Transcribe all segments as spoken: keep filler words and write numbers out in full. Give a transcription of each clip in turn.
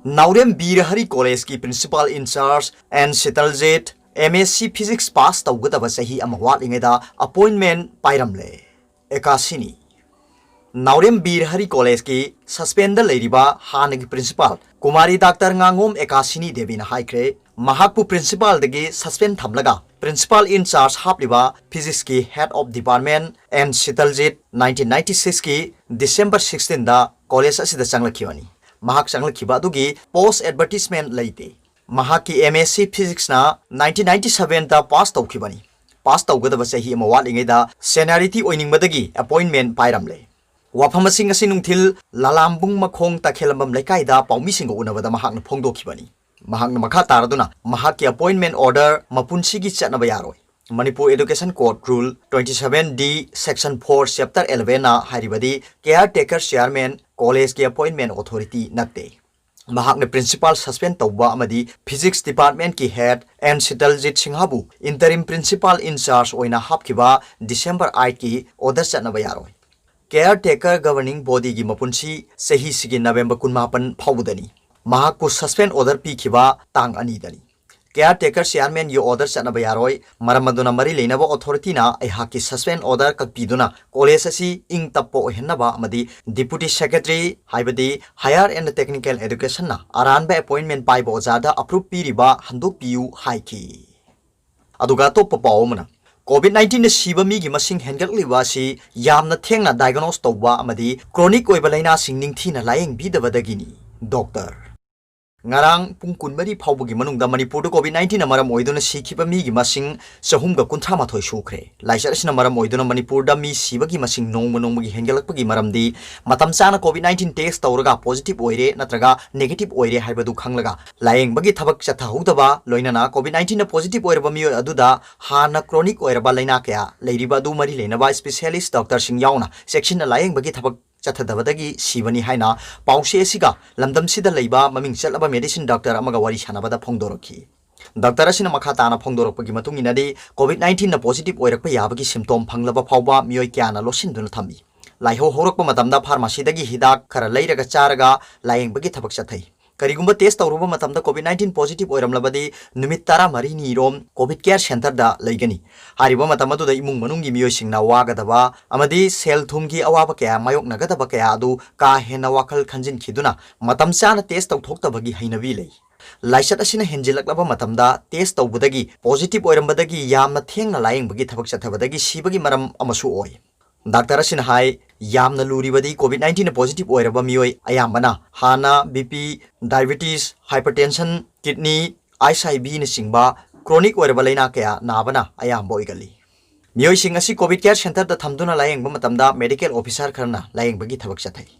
ꯅꯥꯎꯔꯦꯝ ꯕꯤꯔ ꯍꯔꯤ ꯀꯣꯂꯦꯖꯀꯤ principal in charge N Sitaljit MSc Physics pass ꯇꯧꯒꯗꯕ ꯆꯍꯤ ꯑꯃ ꯋꯥꯠꯂꯤꯉꯩꯗ appointment ꯄꯥꯏꯔꯝꯂꯦ꯫ ꯑꯦꯀꯥꯁꯤꯅꯤ꯫ ꯅꯥꯎꯔꯦꯝ ꯕꯤꯔ ꯍꯔꯤ ꯀꯣꯂꯦꯖꯀꯤ suspendꯗ ꯂꯩꯔꯤꯕ ꯍꯥꯟꯅꯒꯤ principal ꯀꯨꯃꯥꯔꯤ ꯗꯥꯛꯇꯔ ꯉꯥꯉꯣꯝ ꯑꯦꯀꯥꯁꯤꯅꯤ ꯗꯦꯕꯤꯅ ꯍꯥꯏꯈ꯭ꯔꯦ, ꯃꯍꯥꯛꯄꯨ principalꯗꯒꯤ suspend ꯊꯝꯂꯒ principal in charge ꯍꯥꯞꯂꯤꯕ Physicsꯀꯤ head of department N Sitaljit nineteen ninety sixꯀꯤ December sixteenꯗ ꯀꯣꯂꯦꯖ ꯑꯁꯤꯗ ꯆꯪꯂꯛꯈꯤꯕꯅꯤ꯫ ꯃꯍꯥꯛ ꯆꯪꯂꯛꯈꯤꯕ ꯑꯗꯨꯒꯤ post advertisement ꯂꯩꯇꯦ꯫ ꯃꯍꯥꯛꯀꯤ MSc Physicsꯅ nineteen ninety sevenꯗ pass ꯇꯧꯈꯤꯕꯅꯤ꯫ Pass ꯇꯧꯒꯗꯕ ꯆꯍꯤ ꯑꯃ ꯋꯥꯠꯂꯤꯉꯩꯗ seniority ꯑꯣꯏꯅꯤꯡꯕꯗꯒꯤ appointment ꯄꯥꯏꯔꯝꯂꯦ꯫ ꯋꯥꯐꯝꯁꯤꯡ ꯑꯁꯤ ꯅꯨꯡꯊꯤꯜ ꯂꯥꯂꯥꯝꯕꯨꯡ ꯃꯈꯣꯡ ꯇꯈꯦꯂꯝꯕꯝ ꯂꯩꯀꯥꯏꯗ ꯄꯥꯎꯃꯤꯁꯤꯡꯒ ꯎꯅꯕꯗ ꯃꯍꯥꯛꯅ ꯐꯣꯡꯗꯣꯛꯈꯤꯕꯅꯤ꯫ ꯃꯍꯥꯛꯅ ꯃꯈꯥ ꯇꯥꯔꯗꯨꯅ ꯃꯍꯥꯛꯀꯤ appointment order ꯃꯄꯨꯟꯁꯤꯒꯤ ꯆꯠꯅꯕ ꯌꯥꯔꯣꯏ꯫ Manipur Education Code Rule twenty seven D Section four Chapter elevenꯅ ꯍꯥꯏꯔꯤꯕꯗꯤ caretaker chairman ꯀꯣꯂꯦꯖꯀꯤ appointment authority ꯅꯠꯇꯦ꯫ ꯃꯍꯥꯛꯅ principal suspend ꯇꯧꯕ ꯑꯃꯗꯤ Physics departmentꯀꯤ head ꯑꯦꯟ ꯁꯤꯇꯜꯖꯤꯠ ꯁꯤꯡꯍꯕꯨ interim principal in charge ꯑꯣꯏꯅ ꯍꯥꯞꯈꯤꯕ December eightꯀꯤ order ꯆꯠꯅꯕ ꯌꯥꯔꯣꯏ꯫ Caretaker governing bodyꯒꯤ ꯃꯄꯨꯟꯁꯤ ꯆꯍꯤꯁꯤꯒꯤ November ꯀꯨꯟꯃꯥꯄꯟ ꯐꯥꯎꯕꯗꯅꯤ꯫ ꯃꯍꯥꯛꯄꯨ suspend order ꯄꯤꯈꯤꯕ ꯇꯥꯡ ꯑꯅꯤꯗꯅꯤ꯫ Caretaker chairmanꯒꯤ order ꯆꯠꯅꯕ ꯌꯥꯔꯣꯏ꯫ ꯃꯔꯝ ꯑꯗꯨꯅ ꯃꯔꯤ ꯂꯩꯅꯕ authorityꯅ ꯑꯩꯍꯥꯛꯀꯤ suspend order ꯀꯛꯄꯤꯗꯨꯅ ꯀꯣꯂꯦꯖ ꯑꯁꯤ ꯏꯪ ꯇꯞꯄ ꯑꯣꯏꯍꯟꯅꯕ ꯑꯃꯗꯤ Deputy Secretary, ꯍꯥꯏꯕꯗꯤ Higher and Technical Educationꯅ ꯑꯔꯥꯟꯕ appointment ꯄꯥꯏꯕ ꯑꯣꯖꯥꯗ approve ꯄꯤꯔꯤꯕ ꯍꯟꯗꯣꯛꯄꯤꯌꯨ ꯍꯥꯏꯈꯤ꯫ ꯑꯗꯨꯒ ꯑꯇꯣꯞꯄ ꯄꯥꯎ ꯑꯃꯅ, COVID nineteenꯅ ꯁꯤꯕ ꯃꯤꯒꯤ ꯃꯁꯤꯡ ꯍꯦꯟꯒꯠꯂꯛꯂꯤꯕ ꯑꯁꯤ ꯌꯥꯝꯅ ꯊꯦꯡꯅ diagnose ꯇꯧꯕ ꯑꯃꯗꯤ chronic ꯑꯣꯏꯕ ꯂꯥꯏꯅꯥꯁꯤꯡ ꯅꯤꯡꯊꯤꯅ ꯂꯥꯌꯦꯡꯕꯤꯗꯕꯗꯒꯤꯅꯤ꯫ ꯗꯣꯛꯇꯔ꯫ ꯉꯔꯥꯡ ꯄꯨꯡ ꯀꯨꯟꯃꯔꯤ ꯐꯥꯎꯕꯒꯤ ꯃꯅꯨꯡꯗ ꯃꯅꯤꯄꯨꯔꯗ COVID nineteenꯅ ꯃꯔꯝ ꯑꯣꯏꯗꯨꯅ ꯁꯤꯈꯤꯕ ꯃꯤꯒꯤ ꯃꯁꯤꯡ ꯆꯍꯨꯝꯒ ꯀꯨꯟꯊ꯭ꯔꯥ ꯃꯥꯊꯣꯏ ꯁꯨꯈ꯭ꯔꯦ꯫ ꯂꯥꯏꯆꯠ ꯑꯁꯤꯅ ꯃꯔꯝ ꯑꯣꯏꯗꯨꯅ ꯃꯅꯤꯄꯨꯔꯗ ꯃꯤ ꯁꯤꯕꯒꯤ ꯃꯁꯤꯡ ꯅꯣꯡꯃ ꯅꯣꯡꯃꯒꯤ ꯍꯦꯟꯒꯠꯂꯛꯄꯒꯤ ꯃꯔꯝꯗꯤ ꯃꯇꯝ ꯆꯥꯅ COVID nineteen test ꯇꯧꯔꯒ positive ꯑꯣꯏꯔꯦ ꯅꯠꯇ꯭ꯔꯒ negative ꯑꯣꯏꯔꯦ ꯍꯥꯏꯕꯗꯨ ꯈꯪꯂꯒ ꯂꯥꯌꯦꯡꯕꯒꯤ ꯊꯕꯛ ꯆꯠꯊꯍꯧꯗꯕ, ꯂꯣꯏꯅꯅ COVID nineteenꯅ positive ꯑꯣꯏꯔꯕ ꯃꯤꯑꯣꯏ ꯑꯗꯨꯗ ꯍꯥꯟꯅ chronic ꯑꯣꯏꯔꯕ ꯂꯥꯏꯅꯥ ꯀꯌꯥ ꯂꯩꯔꯤꯕ ꯑꯗꯨ ꯃꯔꯤ ꯂꯩꯅꯕ specialist doctorꯁꯤꯡ ꯌꯥꯎꯅ ꯆꯦꯛꯁꯤꯟꯅ ꯂꯥꯌꯦꯡꯕꯒꯤ ꯊꯕꯛ ꯆꯠꯊꯗꯕꯗꯒꯤ ꯁꯤꯕꯅꯤ ꯍꯥꯏꯅ ꯄꯥꯎꯆꯦ ꯑꯁꯤꯒ ꯂꯝꯗꯝꯁꯤꯗ ꯂꯩꯕ ꯃꯃꯤꯡ ꯆꯠꯂꯕ medicine doctor ꯑꯃꯒ ꯋꯥꯔꯤ ꯁꯥꯟꯅꯕꯗ ꯐꯣꯡꯗꯣꯔꯛꯈꯤ꯫ Doctor ꯑꯁꯤꯅ ꯃꯈꯥ ꯇꯥꯅ ꯐꯣꯡꯗꯣꯔꯛꯄꯒꯤ ꯃꯇꯨꯡ ꯏꯟꯅꯗꯤ, COVID nineteenꯅ positive ꯑꯣꯏꯔꯛꯄ ꯌꯥꯕꯒꯤ symptom ꯐꯪꯂꯕ ꯐꯥꯎꯕ ꯃꯤꯑꯣꯏ ꯀꯌꯥꯅ ꯂꯣꯠꯁꯤꯟꯗꯨꯅ ꯊꯝꯃꯤ꯫ ꯂꯥꯏꯍꯧ ꯍꯧꯔꯛꯄ ꯃꯇꯝꯗ pharmacyꯗꯒꯤ ꯍꯤꯗꯥꯛ ꯈꯔ ꯂꯩꯔꯒ ꯆꯥꯔꯒ ꯂꯥꯌꯦꯡꯕꯒꯤ ꯊꯕꯛ ꯆꯠꯊꯩ꯫ ꯀꯔꯤꯒꯨꯝꯕ test ꯇꯧꯔꯨꯕ ꯃꯇꯝꯗ COVID nineteen positive ꯑꯣꯏꯔꯝꯂꯕꯗꯤ ꯅꯨꯃꯤꯠ ꯇꯔꯥꯃꯔꯤꯅꯤꯔꯣꯝ COVID care centreꯗ ꯂꯩꯒꯅꯤ꯫ ꯍꯥꯏꯔꯤꯕ ꯃꯇꯝ ꯑꯗꯨꯗ ꯏꯃꯨꯡ ꯃꯅꯨꯡꯒꯤ ꯃꯤꯑꯣꯏꯁꯤꯡꯅ ꯋꯥꯒꯗꯕ ꯑꯃꯗꯤ ꯁꯦꯜ ꯊꯨꯝꯒꯤ ꯑꯋꯥꯕ ꯀꯌꯥ ꯃꯥꯌꯣꯛꯅꯒꯗꯕ ꯀꯌꯥ ꯑꯗꯨ ꯀꯥ ꯍꯦꯟꯅ ꯋꯥꯈꯜ ꯈꯟꯖꯤꯟꯈꯤꯗꯨꯅ ꯃꯇꯝ ꯆꯥꯅ test ꯇꯧꯊꯣꯛꯇꯕꯒꯤ ꯍꯩꯅꯕꯤ ꯂꯩ꯫ ꯂꯥꯏꯆꯠ ꯑꯁꯤꯅ ꯍꯦꯟꯖꯤꯜꯂꯛꯂꯕ ꯃꯇꯝꯗ test ꯇꯧꯕꯗꯒꯤ positive ꯑꯣꯏꯔꯝꯕꯗꯒꯤ ꯌꯥꯝꯅ ꯊꯦꯡꯅ ꯂꯥꯌꯦꯡꯕꯒꯤ ꯊꯕꯛ ꯆꯠꯊꯕꯗꯒꯤ ꯁꯤꯕꯒꯤ ꯃꯔꯝ ꯑꯃꯁꯨ ꯑꯣꯏ꯫ ꯗꯥꯛꯇꯔ ꯑꯁꯤꯅ ꯍꯥꯏ, ꯌꯥꯝꯅ ꯂꯨꯔꯤꯕꯗꯤ COVID nineteen positive ꯑꯣꯏꯔꯕ ꯃꯤꯑꯣꯏ ꯑꯌꯥꯝꯕꯅ ꯍꯥꯟꯅ BP, diabetes, hypertension, kidney, ICIBꯅꯆꯤꯡꯕ chronic ꯑꯣꯏꯔꯕ ꯂꯩꯅꯥ ꯀꯌꯥ ꯅꯥꯕꯅ ꯑꯌꯥꯝꯕ ꯑꯣꯏꯒꯜꯂꯤ꯫ ꯃꯤꯑꯣꯏꯁꯤꯡ ꯑꯁꯤ COVID care centreꯗ ꯊꯝꯗꯨꯅ ꯂꯥꯌꯦꯡꯕ ꯃꯇꯝꯗ medical officer ꯈꯔꯅ ꯂꯥꯌꯦꯡꯕꯒꯤ ꯊꯕꯛ ꯆꯠꯊꯩ꯫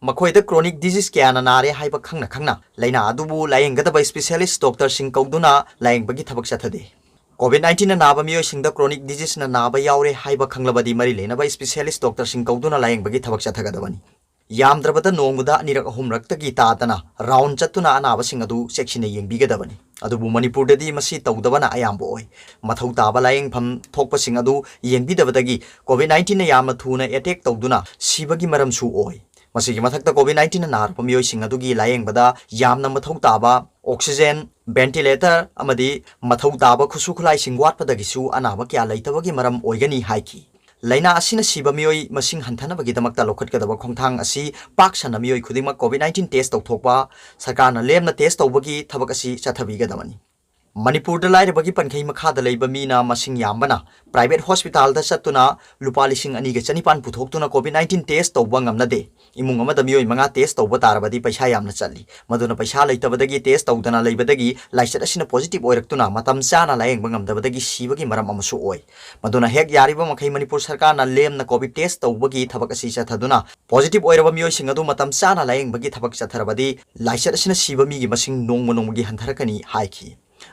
ꯃꯈꯣꯏꯗ chronic disease ꯀꯌꯥꯅ ꯅꯥꯔꯦ ꯍꯥꯏꯕ ꯈꯪꯅ ꯈꯪꯅ ꯂꯥꯏꯅꯥ ꯑꯗꯨꯕꯨ ꯂꯥꯌꯦꯡꯒꯗꯕ specialist doctorꯁꯤꯡ ꯀꯧꯗꯨꯅ ꯂꯥꯌꯦꯡꯕꯒꯤ ꯊꯕꯛ ꯆꯠꯊꯗꯦ꯫ COVID nineteenꯅ ꯅꯥꯕ ꯃꯤꯑꯣꯏꯁꯤꯡꯗ chronic diseaseꯅ ꯅꯥꯕ ꯌꯥꯎꯔꯦ ꯍꯥꯏꯕ ꯈꯪꯂꯕꯗꯤ ꯃꯔꯤ ꯂꯩꯅꯕ specialist doctorꯁꯤꯡ ꯀꯧꯗꯨꯅ ꯂꯥꯌꯦꯡꯕꯒꯤ ꯊꯕꯛ ꯆꯠꯊꯒꯗꯕꯅꯤ꯫ ꯌꯥꯝꯗ꯭ꯔꯕꯗ ꯅꯣꯡꯃꯗ ꯑꯅꯤꯔꯛ ꯑꯍꯨꯝꯔꯛꯇꯒꯤ ꯇꯥꯗꯅ round ꯆꯠꯇꯨꯅ ꯑꯅꯥꯕꯁꯤꯡ ꯑꯗꯨ ꯆꯦꯛꯁꯤꯟꯅ ꯌꯦꯡꯕꯤꯒꯗꯕꯅꯤ꯫ ꯑꯗꯨꯕꯨ ꯃꯅꯤꯄꯨꯔꯗꯗꯤ ꯃꯁꯤ ꯇꯧꯗꯕꯅ ꯑꯌꯥꯝꯕ ꯑꯣꯏ꯫ ꯃꯊꯧ ꯇꯥꯕ ꯂꯥꯌꯦꯡꯐꯝ ꯊꯣꯛꯄꯁꯤꯡ ꯑꯗꯨ ꯌꯦꯡꯕꯤꯗꯕꯗꯒꯤ COVID nineteenꯅ ꯌꯥꯝꯅ ꯊꯨꯅ attack ꯇꯧꯗꯨꯅ ꯁꯤꯕꯒꯤ ꯃꯔꯝꯁꯨ ꯑꯣꯏ꯫ ꯃꯁꯤꯒꯤ ꯃꯊꯛꯇ COVID nineteenꯅ ꯅꯥꯔꯕ ꯃꯤꯑꯣꯏꯁꯤꯡ ꯑꯗꯨꯒꯤ ꯂꯥꯌꯦꯡꯕꯗ ꯌꯥꯝꯅ ꯃꯊꯧ ꯇꯥꯕ oxygen, ventilator ꯑꯃꯗꯤ ꯃꯊꯧ ꯇꯥꯕ ꯈꯨꯠꯁꯨ ꯈꯨꯠꯂꯥꯏꯁꯤꯡ ꯋꯥꯠꯄꯗꯒꯤꯁꯨ ꯑꯅꯥꯕ ꯀꯌꯥ ꯂꯩꯇꯕꯒꯤ ꯃꯔꯝ ꯑꯣꯏꯒꯅꯤ ꯍꯥꯏꯈꯤ꯫ ꯂꯥꯏꯅꯥ ꯑꯁꯤꯅ ꯁꯤꯕ ꯃꯤꯑꯣꯏ ꯃꯁꯤꯡ ꯍꯟꯊꯅꯕꯒꯤꯗꯃꯛꯇ ꯂꯧꯈꯠꯀꯗꯕ ꯈꯣꯡꯊꯥꯡ ꯑꯁꯤ ꯄꯥꯛ ꯁꯟꯅ ꯃꯤꯑꯣꯏ ꯈꯨꯗꯤꯡꯃꯛ COVID nineteen test ꯇꯧꯊꯣꯛꯄ, ꯁꯔꯀꯥꯔꯅ ꯂꯦꯝꯅ test ꯇꯧꯕꯒꯤ ꯊꯕꯛ ꯑꯁꯤ ꯆꯠꯊꯕꯤꯒꯗꯕꯅꯤ꯫ ꯃꯅꯤꯄꯨꯔꯗ ꯂꯥꯏꯔꯕꯒꯤ ꯄꯟꯈꯩ ꯃꯈꯥꯗ ꯂꯩꯕ ꯃꯤꯅ ꯃꯁꯤꯡ ꯌꯥꯝꯕꯅ private hospitalꯗ ꯆꯠꯇꯨꯅ ꯂꯨꯄꯥ ꯂꯤꯁꯤꯡ ꯑꯅꯤꯒ ꯆꯅꯤꯄꯥꯟ ꯄꯨꯊꯣꯛꯇꯨꯅ COVID nineteen test ꯇꯧꯕ ꯉꯝꯅꯗꯦ꯫ ꯏꯃꯨꯡ ꯑꯃꯗ ꯃꯤꯑꯣꯏ ꯃꯉꯥ test ꯇꯧꯕ ꯇꯥꯔꯕꯗꯤ ꯄꯩꯁꯥ ꯌꯥꯝꯅ ꯆꯠꯂꯤ꯫ ꯃꯗꯨꯅ ꯄꯩꯁꯥ ꯂꯩꯇꯕꯗꯒꯤ test ꯇꯧꯗꯅ ꯂꯩꯕꯗꯒꯤ ꯂꯥꯏꯆꯠ ꯑꯁꯤꯅ positive ꯑꯣꯏꯔꯛꯇꯨꯅ ꯃꯇꯝ ꯆꯥꯅ ꯂꯥꯌꯦꯡꯕ ꯉꯝꯗꯕꯗꯒꯤ ꯁꯤꯕꯒꯤ ꯃꯔꯝ ꯑꯃꯁꯨ ꯑꯣꯏ꯫ ꯃꯗꯨꯅ ꯍꯦꯛ ꯌꯥꯔꯤꯕ ꯃꯈꯩ ꯃꯅꯤꯄꯨꯔ ꯁꯔꯀꯥꯔꯅ ꯂꯦꯝꯅ COVID test ꯇꯧꯕꯒꯤ ꯊꯕꯛ ꯑꯁꯤ ꯆꯠꯊꯗꯨꯅ positive ꯑꯣꯏꯔꯕ ꯃꯤꯑꯣꯏꯁꯤꯡ ꯑꯗꯨ ꯃꯇꯝ ꯆꯥꯅ ꯂꯥꯌꯦꯡꯕꯒꯤ ꯊꯕꯛ ꯆꯠꯊꯔꯕꯗꯤ ꯂꯥꯏꯆꯠ ꯑꯁꯤꯅ ꯁꯤꯕ ꯃꯤꯒꯤ ꯃꯁꯤꯡ ꯅꯣꯡꯃ ꯅꯣꯡꯃꯒꯤ ꯍꯟꯊꯔꯛꯀꯅꯤ ꯍꯥꯏꯈꯤ꯫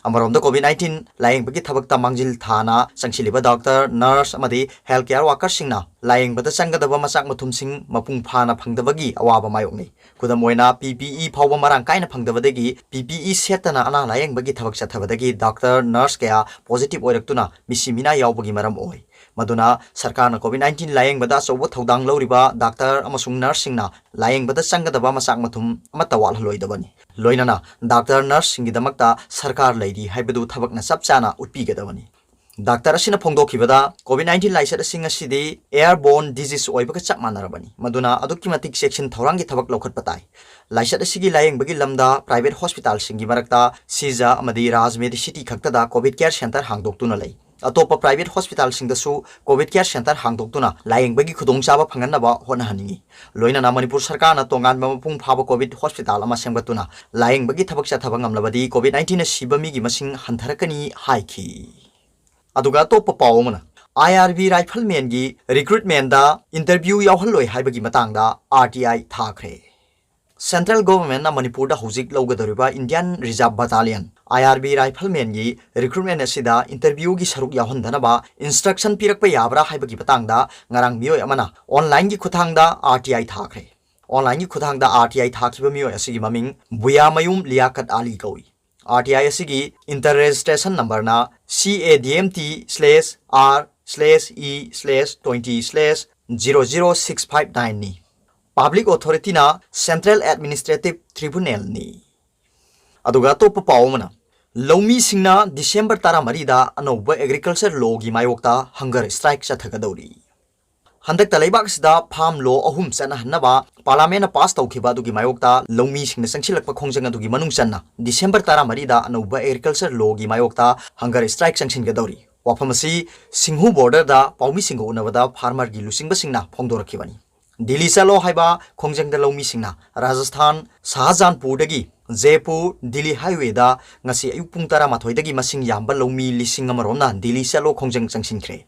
ꯑꯃꯔꯣꯝꯗ COVID nineteen ꯂꯥꯌꯦꯡꯕꯒꯤ ꯊꯕꯛꯇ ꯃꯥꯡꯖꯤꯜ ꯊꯥꯅ ꯆꯪꯁꯤꯜꯂꯤꯕ doctor, nurse ꯑꯃꯗꯤ health care workerꯁꯤꯡꯅ ꯂꯥꯌꯦꯡꯕꯗ ꯆꯪꯒꯗꯕ ꯃꯆꯥꯛ ꯃꯊꯨꯝꯁꯤꯡ ꯃꯄꯨꯡ ꯐꯥꯅ ꯐꯪꯗꯕꯒꯤ ꯑꯋꯥꯕ ꯃꯥꯌꯣꯛꯅꯩ꯫ ꯈꯨꯗꯝ ꯑꯣꯏꯅ, PPE ꯐꯥꯎꯕ ꯃꯔꯥꯡ ꯀꯥꯏꯅ ꯐꯪꯗꯕꯗꯒꯤ PPE ꯁꯦꯠꯇꯅ ꯑꯅꯥ ꯂꯥꯌꯦꯡꯕꯒꯤ ꯊꯕꯛ ꯆꯠꯊꯕꯗꯒꯤ doctor, nurse ꯀꯌꯥ positive ꯑꯣꯏꯔꯛꯇꯨꯅ ꯃꯤꯁꯤ ꯃꯤꯅꯥ ꯌꯥꯎꯕꯒꯤ ꯃꯔꯝ ꯑꯣꯏ꯫ ꯃꯗꯨꯅ ꯁꯔꯀꯥꯔꯅ COVID nineteen ꯂꯥꯌꯦꯡꯕꯗ ꯑꯆꯧꯕ ꯊꯧꯗꯥꯡ ꯂꯧꯔꯤꯕ ꯗꯥꯛꯇꯔ ꯑꯃꯁꯨꯡ ꯅꯔꯁꯁꯤꯡꯅ ꯂꯥꯌꯦꯡꯕꯗ ꯆꯪꯒꯗꯕ ꯃꯆꯥꯛ ꯃꯊꯨꯝ ꯑꯃꯠꯇ ꯋꯥꯠꯍꯜꯂꯣꯏꯗꯕꯅꯤ꯫ ꯂꯣꯏꯅꯅ ꯗꯥꯛꯇꯔ ꯅꯔꯁꯁꯤꯡꯒꯤꯗꯃꯛꯇ ꯁꯔꯀꯥꯔ ꯂꯩꯔꯤ ꯍꯥꯏꯕꯗꯨ ꯊꯕꯛꯅ ꯆꯞ ꯆꯥꯅ ꯎꯠꯄꯤꯒꯗꯕꯅꯤ꯫ ꯗꯥꯛꯇꯔ ꯑꯁꯤꯅ ꯐꯣꯡꯗꯣꯛꯈꯤꯕꯗ, COVID nineteen ꯂꯥꯏꯆꯠ ꯑꯁꯤꯡ ꯑꯁꯤꯗꯤ airborne disease ꯑꯣꯏꯕꯒ ꯆꯞ ꯃꯥꯟꯅꯔꯕꯅꯤ, ꯃꯗꯨꯅ ꯑꯗꯨꯛꯀꯤ ꯃꯇꯤꯛ ꯆꯦꯛꯁꯤꯟ ꯊꯧꯔꯥꯡꯒꯤ ꯊꯕꯛ ꯂꯧꯈꯠꯄ ꯇꯥꯏ꯫ ꯂꯥꯏꯆꯠ ꯑꯁꯤꯒꯤ ꯂꯥꯌꯦꯡꯕꯒꯤ ꯂꯝꯗ private hospitalꯁꯤꯡꯒꯤ ꯃꯔꯛꯇ ꯁꯤꯖ ꯑꯃꯗꯤ ꯔꯥꯖ ꯃꯦꯗꯤꯁꯤꯇꯤ ꯈꯛꯇꯗ COVID care center ꯍꯥꯡꯗꯣꯛꯇꯨꯅ ꯂꯩ꯫ ꯑꯇꯣꯞꯄ private hospitalꯁꯤꯡꯗꯁꯨ COVID care center ꯍꯥꯡꯗꯣꯛꯇꯨꯅ ꯂꯥꯌꯦꯡꯕꯒꯤ ꯈꯨꯗꯣꯡꯆꯥꯕ ꯐꯪꯍꯟꯅꯕ ꯍꯣꯠꯅꯍꯟꯅꯤꯡꯏ꯫ ꯂꯣꯏꯅꯅ ꯃꯅꯤꯄꯨꯔ ꯁꯔꯀꯥꯔꯅ ꯇꯣꯉꯥꯟꯕ ꯃꯄꯨꯡ ꯐꯥꯕ COVID hospital ꯑꯃ ꯁꯦꯝꯒꯠꯇꯨꯅ ꯂꯥꯌꯦꯡꯕꯒꯤ ꯊꯕꯛ ꯆꯠꯊꯕ ꯉꯝꯂꯕꯗꯤ COVID nineteenꯅ ꯁꯤꯕ ꯃꯤꯒꯤ ꯃꯁꯤꯡ ꯍꯟꯊꯔꯛꯀꯅꯤ ꯍꯥꯏꯈꯤ꯫ ꯑꯗꯨꯒ ꯑꯇꯣꯞꯄ ꯄꯥꯎ ꯑꯃꯅ, IRB riflemanꯒꯤ recruitmentꯗ interview ꯌꯥꯎꯍꯜꯂꯣꯏ ꯍꯥꯏꯕꯒꯤ ꯃꯇꯥꯡꯗ RTI ꯊꯥꯈ꯭ꯔꯦ꯫ Central Governmentꯅ ꯃꯅꯤꯄꯨꯔꯗ ꯍꯧꯖꯤꯛ ꯂꯧꯒꯗꯧꯔꯤꯕ Indian Reserve Battalion, IRB riflemanꯒꯤ recruitment ꯑꯁꯤꯗ interviewꯒꯤ ꯁꯔꯨꯛ ꯌꯥꯎꯍꯟꯗꯅꯕ instruction ꯄꯤꯔꯛꯄ ꯌꯥꯕ꯭ꯔꯥ ꯍꯥꯏꯕꯒꯤ ꯃꯇꯥꯡꯗ ꯉꯔꯥꯡ ꯃꯤꯑꯣꯏ ꯑꯃꯅ onlineꯒꯤ ꯈꯨꯠꯊꯥꯡꯗ RTI ꯊꯥꯈ꯭ꯔꯦ꯫ Onlineꯒꯤ ꯈꯨꯠꯊꯥꯡꯗ RTI ꯊꯥꯈꯤꯕ ꯃꯤꯑꯣꯏ ꯑꯁꯤꯒꯤ ꯃꯃꯤꯡ ꯕꯨꯌꯥꯃꯌꯨꯝ ꯂꯤꯌꯥꯀꯠ ꯑꯂꯤ ꯀꯧꯏ꯫ RTI ꯑꯁꯤꯒꯤ inter registration numberꯅ CADMT slash R slash E slash twenty slash zero zero six five nineꯅꯤ꯫ Public authorityꯅ Central Administrative Tribunalꯅꯤ꯫ ꯑꯗꯨꯒ ꯑꯇꯣꯞꯄ ꯄꯥꯎ ꯑꯃꯅ, ꯂꯧꯃꯤꯁꯤꯡꯅ December ꯇꯔꯥꯃꯔꯤꯗ ꯑꯅꯧꯕ agriculture lawꯒꯤ ꯃꯥꯌꯣꯛꯇ hunger strike ꯆꯠꯊꯒꯗꯧꯔꯤ꯫ ꯍꯟꯗꯛꯇ ꯂꯩꯕꯥꯛ ꯑꯁꯤꯗ farm law ꯑꯍꯨꯝ ꯆꯠꯅꯍꯟꯅꯕ Parliamentꯅ pass ꯇꯧꯈꯤꯕ ꯑꯗꯨꯒꯤ ꯃꯥꯌꯣꯛꯇ ꯂꯧꯃꯤꯁꯤꯡꯅ ꯆꯪꯁꯤꯜꯂꯛꯄ ꯈꯣꯡꯖꯪ ꯑꯗꯨꯒꯤ ꯃꯅꯨꯡ ꯆꯟꯅ December ꯇꯔꯥꯃꯔꯤꯗ ꯑꯅꯧꯕ agriculture lawꯒꯤ ꯃꯥꯌꯣꯛꯇ hunger strike ꯆꯪꯁꯤꯟꯒꯗꯧꯔꯤ꯫ ꯋꯥꯐꯝ ꯑꯁꯤ ꯁꯤꯡꯍꯨ borderꯗ ꯄꯥꯎꯃꯤꯁꯤꯡꯒ ꯎꯅꯕꯗ farmerꯒꯤ ꯂꯨꯆꯤꯡꯕꯁꯤꯡꯅ ꯐꯣꯡꯗꯣꯔꯛꯈꯤꯕꯅꯤ꯫ ꯗꯤꯜꯂꯤ ꯆꯠꯂꯣ ꯍꯥꯏꯕ ꯈꯣꯡꯖꯪꯗ ꯂꯧꯃꯤꯁꯤꯡꯅ ꯔꯥꯖꯁꯊꯥꯟ, ꯁꯥꯍꯖꯥꯟꯄꯨꯔꯗꯒꯤ ꯖꯦꯄꯨꯔ ꯗꯤꯜꯂꯤ highwayꯗ ꯉꯁꯤ ꯑꯌꯨꯛ ꯄꯨꯡ ꯇꯔꯥꯃꯥꯊꯣꯏꯗꯒꯤ ꯃꯁꯤꯡ ꯌꯥꯝꯕ ꯂꯧꯃꯤ ꯂꯤꯁꯤꯡ ꯑꯃꯔꯣꯝꯅ ꯗꯤꯜꯂꯤ ꯆꯠꯂꯣ ꯈꯣꯡꯖꯪ ꯆꯪꯁꯤꯟꯈ꯭ꯔꯦ꯫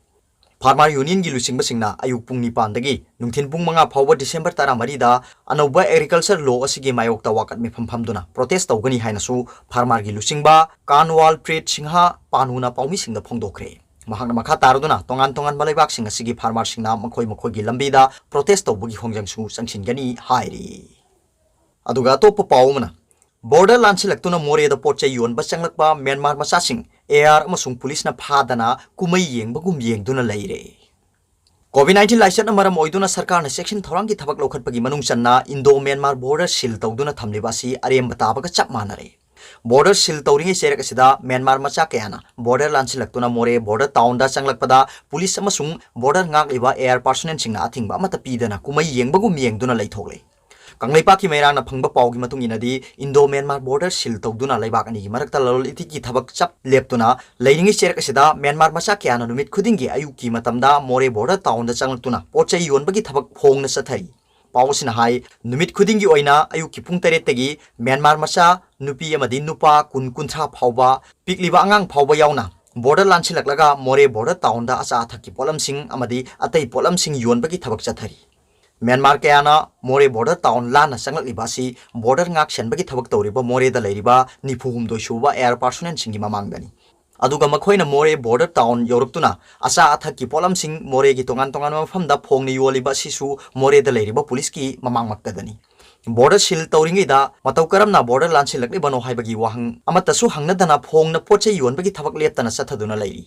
Farmer unionꯒꯤ ꯂꯨꯆꯤꯡꯕꯁꯤꯡꯅ ꯑꯌꯨꯛ ꯄꯨꯡ ꯅꯤꯄꯥꯟꯗꯒꯤ ꯅꯨꯡꯊꯤꯜ ꯄꯨꯡ ꯃꯉꯥ ꯐꯥꯎꯕ December ꯇꯔꯥꯃꯔꯤꯗ ꯑꯅꯧꯕ agriculture law ꯑꯁꯤꯒꯤ ꯃꯥꯌꯣꯛꯇ ꯋꯥꯀꯠ ꯃꯤꯐꯝ ꯐꯝꯗꯨꯅ protest ꯇꯧꯒꯅꯤ ꯍꯥꯏꯅꯁꯨ farmerꯒꯤ ꯂꯨꯆꯤꯡꯕ ꯀꯥꯟꯋꯥꯜ ꯄ꯭ꯔꯤꯠ ꯁꯤꯡꯍ ꯄꯥꯅꯨꯅ ꯄꯥꯎꯃꯤꯁꯤꯡꯗ ꯐꯣꯡꯗꯣꯛꯈ꯭ꯔꯦ꯫ ꯃꯍꯥꯛꯅ ꯃꯈꯥ ꯇꯥꯔꯗꯨꯅ ꯇꯣꯉꯥꯟ ꯇꯣꯉꯥꯟꯕ ꯂꯩꯕꯥꯛꯁꯤꯡ ꯑꯁꯤꯒꯤ farmerꯁꯤꯡꯅ ꯃꯈꯣꯏ ꯃꯈꯣꯏꯒꯤ ꯂꯝꯕꯤꯗ protest ꯇꯧꯕꯒꯤ ꯈꯣꯡꯖꯪꯁꯨ ꯆꯪꯁꯤꯟꯒꯅꯤ ꯍꯥꯏꯔꯤ꯫ ꯑꯗꯨꯒ ꯑꯇꯣꯞꯄ ꯄꯥꯎ ꯑꯃꯅ, border ꯂꯥꯟꯁꯤꯜꯂꯛꯇꯨꯅ ꯃꯣꯔꯦꯗ ꯄꯣꯠ ꯆꯩ ꯌꯣꯟꯕ ꯆꯪꯂꯛꯄ ꯃ꯭ꯌꯥꯟꯃꯥꯔ ꯃꯆꯥꯁꯤꯡ AR ꯑꯃꯁꯨꯡ ꯄꯨꯂꯤꯁꯅ ꯐꯥꯗꯅ ꯀꯨꯝꯍꯩ ꯌꯦꯡꯕꯒꯨꯝ ꯌꯦꯡꯗꯨꯅ ꯂꯩꯔꯦ꯫ COVID nineteen ꯂꯥꯏꯆꯠꯅ ꯃꯔꯝ ꯑꯣꯏꯗꯨꯅ ꯁꯔꯀꯥꯔꯅ ꯆꯦꯛꯁꯤꯟ ꯊꯧꯔꯥꯡꯒꯤ ꯊꯕꯛ ꯂꯧꯈꯠꯄꯒꯤ ꯃꯅꯨꯡ ꯆꯟꯅ Indo Myanmar border seal ꯇꯧꯗꯨꯅ ꯊꯝꯂꯤꯕ ꯑꯁꯤ ꯑꯔꯦꯝꯕ ꯇꯥꯕꯒ ꯆꯞ ꯃꯥꯟꯅꯔꯦ꯫ Border seal ꯇꯧꯔꯤꯉꯩ ꯆꯩꯔꯛ ꯑꯁꯤꯗ ꯃ꯭ꯌꯥꯟꯃꯥꯔ ꯃꯆꯥ ꯀꯌꯥꯅ border ꯂꯥꯟꯁꯤꯜꯂꯛꯇꯨꯅ ꯃꯣꯔꯦ border townꯗ ꯆꯪꯂꯛꯄꯗ ꯄꯨꯂꯤꯁ ꯑꯃꯁꯨꯡ border ꯉꯥꯛꯂꯤꯕ AR personnelꯁꯤꯡꯅ ꯑꯊꯤꯡꯕ ꯑꯃꯠꯇ ꯄꯤꯗꯅ ꯀꯨꯝꯍꯩ ꯌꯦꯡꯕꯒꯨꯝ ꯌꯦꯡꯗꯨꯅ ꯂꯩꯊꯣꯛꯂꯦ꯫ ꯀꯪꯂꯩꯄꯥꯛꯀꯤ ꯃꯩꯔꯥꯅ ꯐꯪꯕ ꯄꯥꯎꯒꯤ ꯃꯇꯨꯡ ꯏꯟꯅꯗꯤ, Indo Myanmar border seal ꯇꯧꯗꯨꯅ ꯂꯩꯕꯥꯛ ꯑꯅꯤꯒꯤ ꯃꯔꯛꯇ ꯂꯂꯣꯟ ꯏꯇꯤꯛꯀꯤ ꯊꯕꯛ ꯆꯞ ꯂꯦꯞꯇꯨꯅ ꯂꯩꯔꯤꯉꯩ ꯆꯩꯔꯛ ꯑꯁꯤꯗ ꯃ꯭ꯌꯥꯟꯃꯥꯔ ꯃꯆꯥ ꯀꯌꯥꯅ ꯅꯨꯃꯤꯠ ꯈꯨꯗꯤꯡꯒꯤ ꯑꯌꯨꯛꯀꯤ ꯃꯇꯝꯗ ꯃꯣꯔꯦ border townꯗ ꯆꯪꯂꯛꯇꯨꯅ ꯄꯣꯠ ꯆꯩ ꯌꯣꯟꯕꯒꯤ ꯊꯕꯛ ꯐꯣꯡꯅ ꯆꯠꯊꯔꯤ꯫ ꯄꯥꯎ ꯑꯁꯤꯅ ꯍꯥꯏ, ꯅꯨꯃꯤꯠ ꯈꯨꯗꯤꯡꯒꯤ ꯑꯣꯏꯅ ꯑꯌꯨꯛꯀꯤ ꯄꯨꯡ ꯇꯔꯦꯠꯇꯒꯤ ꯃ꯭ꯌꯥꯟꯃꯥꯔ ꯃꯆꯥ ꯅꯨꯄꯤ ꯑꯃꯗꯤ ꯅꯨꯄꯥ ꯀꯨꯟ ꯀꯨꯟꯊ꯭ꯔꯥ ꯐꯥꯎꯕ, ꯄꯤꯛꯂꯤꯕ ꯑꯉꯥꯡ ꯐꯥꯎꯕ ꯌꯥꯎꯅ border ꯂꯥꯟꯁꯤꯜꯂꯛꯂꯒ ꯃꯣꯔꯦ border townꯗ ꯑꯆꯥ ꯑꯊꯛꯀꯤ ꯄꯣꯠꯂꯝꯁꯤꯡ ꯑꯃꯗꯤ ꯑꯇꯩ ꯄꯣꯠꯂꯝꯁꯤꯡ ꯌꯣꯟꯕꯒꯤ ꯊꯕꯛ ꯆꯠꯊꯔꯤ꯫ ꯃ꯭ꯌꯥꯟꯃꯥꯔ ꯀꯌꯥꯅ ꯃꯣꯔꯦ border town ꯂꯥꯟꯅ ꯆꯪꯂꯛꯂꯤꯕ ꯑꯁꯤ border ꯉꯥꯛ ꯁꯦꯟꯕꯒꯤ ꯊꯕꯛ ꯇꯧꯔꯤꯕ ꯃꯣꯔꯦꯗ ꯂꯩꯔꯤꯕ ꯅꯤꯐꯨ ꯍꯨꯝꯗꯣꯏ ꯁꯨꯕ AR personnelꯁꯤꯡꯒꯤ ꯃꯃꯥꯡꯗꯅꯤ꯫ ꯑꯗꯨꯒ ꯃꯈꯣꯏꯅ ꯃꯣꯔꯦ border town ꯌꯧꯔꯛꯇꯨꯅ ꯑꯆꯥ ꯑꯊꯛꯀꯤ ꯄꯣꯠꯂꯝꯁꯤꯡ ꯃꯣꯔꯦꯒꯤ ꯇꯣꯉꯥꯟ ꯇꯣꯉꯥꯟꯕ ꯃꯐꯝꯗ ꯐꯣꯡꯅ ꯌꯣꯜꯂꯤꯕ ꯑꯁꯤꯁꯨ ꯃꯣꯔꯦꯗ ꯂꯩꯔꯤꯕ ꯄꯨꯂꯤꯁꯀꯤ ꯃꯃꯥꯡꯃꯛꯇꯗꯅꯤ꯫ Border seal ꯇꯧꯔꯤꯉꯩꯗ ꯃꯇꯧ ꯀꯔꯝꯅ border ꯂꯥꯟꯁꯤꯜꯂꯛꯂꯤꯕꯅꯣ ꯍꯥꯏꯕꯒꯤ ꯋꯥꯍꯪ ꯑꯃꯠꯇꯁꯨ ꯍꯪꯅꯗꯅ ꯐꯣꯡꯅ ꯄꯣꯠ ꯆꯩ ꯌꯣꯟꯕꯒꯤ ꯊꯕꯛ ꯂꯦꯞꯇꯅ ꯆꯠꯊꯗꯨꯅ ꯂꯩꯔꯤ꯫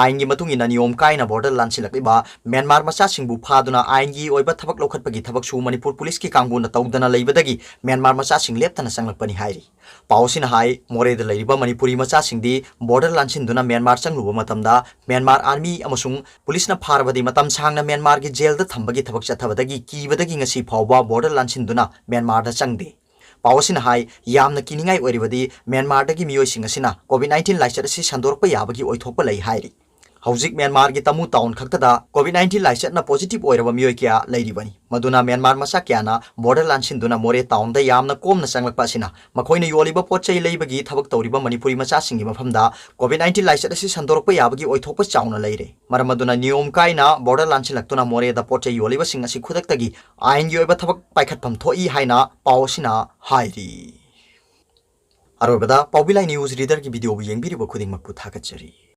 ꯑꯥꯏꯟꯒꯤ ꯃꯇꯨꯡ ꯏꯟꯅ ꯅꯤꯌꯣꯝ ꯀꯥꯏꯅ border ꯂꯥꯟꯁꯤꯜꯂꯛꯂꯤꯕ ꯃ꯭ꯌꯥꯟꯃꯥꯔ ꯃꯆꯥꯁꯤꯡꯕꯨ ꯐꯥꯗꯨꯅ ꯑꯥꯏꯟꯒꯤ ꯑꯣꯏꯕ ꯊꯕꯛ ꯂꯧꯈꯠꯄꯒꯤ ꯊꯕꯛꯁꯨ ꯃꯅꯤꯄꯨꯔ ꯄꯨꯂꯤꯁꯀꯤ ꯀꯥꯡꯕꯨꯅ ꯇꯧꯗꯅ ꯂꯩꯕꯗꯒꯤ ꯃ꯭ꯌꯥꯟꯃꯥꯔ ꯃꯆꯥꯁꯤꯡ ꯂꯦꯞꯇꯅ ꯆꯪꯂꯛꯄꯅꯤ ꯍꯥꯏꯔꯤ꯫ ꯄꯥꯎ ꯑꯁꯤꯅ ꯍꯥꯏ, ꯃꯣꯔꯦꯗ ꯂꯩꯔꯤꯕ ꯃꯅꯤꯄꯨꯔꯤ ꯃꯆꯥꯁꯤꯡꯗꯤ border ꯂꯥꯟꯁꯤꯟꯗꯨꯅ ꯃ꯭ꯌꯥꯟꯃꯥꯔ ꯆꯪꯂꯨꯕ ꯃꯇꯝꯗ ꯃ꯭ꯌꯥꯟꯃꯥꯔ army ꯑꯃꯁꯨꯡ ꯄꯨꯂꯤꯁꯅ ꯐꯥꯔꯕꯗꯤ ꯃꯇꯝ ꯁꯥꯡꯅ ꯃ꯭ꯌꯥꯟꯃꯥꯔꯒꯤ ꯖꯦꯜꯗ ꯊꯝꯕꯒꯤ ꯊꯕꯛ ꯆꯠꯊꯕꯗꯒꯤ ꯀꯤꯕꯗꯒꯤ ꯉꯁꯤ ꯐꯥꯎꯕ border ꯂꯥꯟꯁꯤꯟꯗꯨꯅ ꯃ꯭ꯌꯥꯟꯃꯥꯔꯗ ꯆꯪꯗꯦ꯫ ꯄꯥꯎ ꯑꯁꯤꯅ ꯍꯥꯏ, ꯌꯥꯝꯅ ꯀꯤꯅꯤꯡꯉꯥꯏ ꯑꯣꯏꯔꯤꯕꯗꯤ ꯃ꯭ꯌꯥꯟꯃꯥꯔꯗꯒꯤ ꯃꯤꯑꯣꯏꯁꯤꯡ ꯑꯁꯤꯅ COVID nineteen ꯂꯥꯏꯆꯠ ꯑꯁꯤ ꯁꯟꯗꯣꯔꯛꯄ ꯌꯥꯕꯒꯤ ꯑꯣꯏꯊꯣꯛꯄ ꯂꯩ ꯍꯥꯏꯔꯤ꯫ ꯍꯧꯖꯤꯛ ꯃ꯭ꯌꯥꯟꯃꯥꯔꯒꯤ ꯇꯃꯨ ꯇꯥꯎꯟ ꯈꯛꯇꯗ COVID nineteen ꯂꯥꯏꯆꯠꯅ positive ꯑꯣꯏꯔꯕ ꯃꯤꯑꯣꯏ ꯀꯌꯥ ꯂꯩꯔꯤꯕꯅꯤ꯫ ꯃꯗꯨꯅ ꯃ꯭ꯌꯥꯟꯃꯥꯔ ꯃꯆꯥ ꯀꯌꯥꯅ border ꯂꯥꯟꯁꯤꯟꯗꯨꯅ ꯃꯣꯔꯦ ꯇꯥꯎꯟꯗ ꯌꯥꯝꯅ ꯀꯣꯝꯅ ꯆꯪꯂꯛꯄ ꯑꯁꯤꯅ ꯃꯈꯣꯏꯅ ꯌꯣꯜꯂꯤꯕ ꯄꯣꯠ ꯆꯩ ꯂꯩꯕꯒꯤ ꯊꯕꯛ ꯇꯧꯔꯤꯕ ꯃꯅꯤꯄꯨꯔꯤ ꯃꯆꯥꯁꯤꯡꯒꯤ ꯃꯐꯝꯗ COVID nineteen ꯂꯥꯏꯆꯠ ꯑꯁꯤ ꯁꯟꯗꯣꯔꯛꯄ ꯌꯥꯕꯒꯤ ꯑꯣꯏꯊꯣꯛꯄ ꯆꯥꯎꯅ ꯂꯩꯔꯦ꯫ ꯃꯔꯝ ꯑꯗꯨꯅ ꯅꯤꯌꯣꯝ ꯀꯥꯏꯅ border ꯂꯥꯟꯁꯤꯜꯂꯛꯇꯨꯅ ꯃꯣꯔꯦꯗ ꯄꯣꯠ ꯆꯩ ꯌꯣꯜꯂꯤꯕꯁꯤꯡ ꯑꯁꯤ ꯈꯨꯗꯛꯇꯒꯤ ꯑꯥꯏꯟꯒꯤ ꯑꯣꯏꯕ ꯊꯕꯛ ꯄꯥꯏꯈꯠꯐꯝ ꯊꯣꯛꯏ ꯍꯥꯏꯅ ꯄꯥꯎ ꯑꯁꯤꯅ ꯍꯥꯏꯔꯤ꯫ ꯑꯔꯣꯏꯕꯗ ꯄꯥꯎꯕꯤꯂꯥꯏ news readerꯒꯤ videoꯕꯨ ꯌꯦꯡꯕꯤꯔꯤꯕ ꯈꯨꯗꯤꯡꯃꯛꯄꯨ ꯊꯥꯒꯠꯆꯔꯤ꯫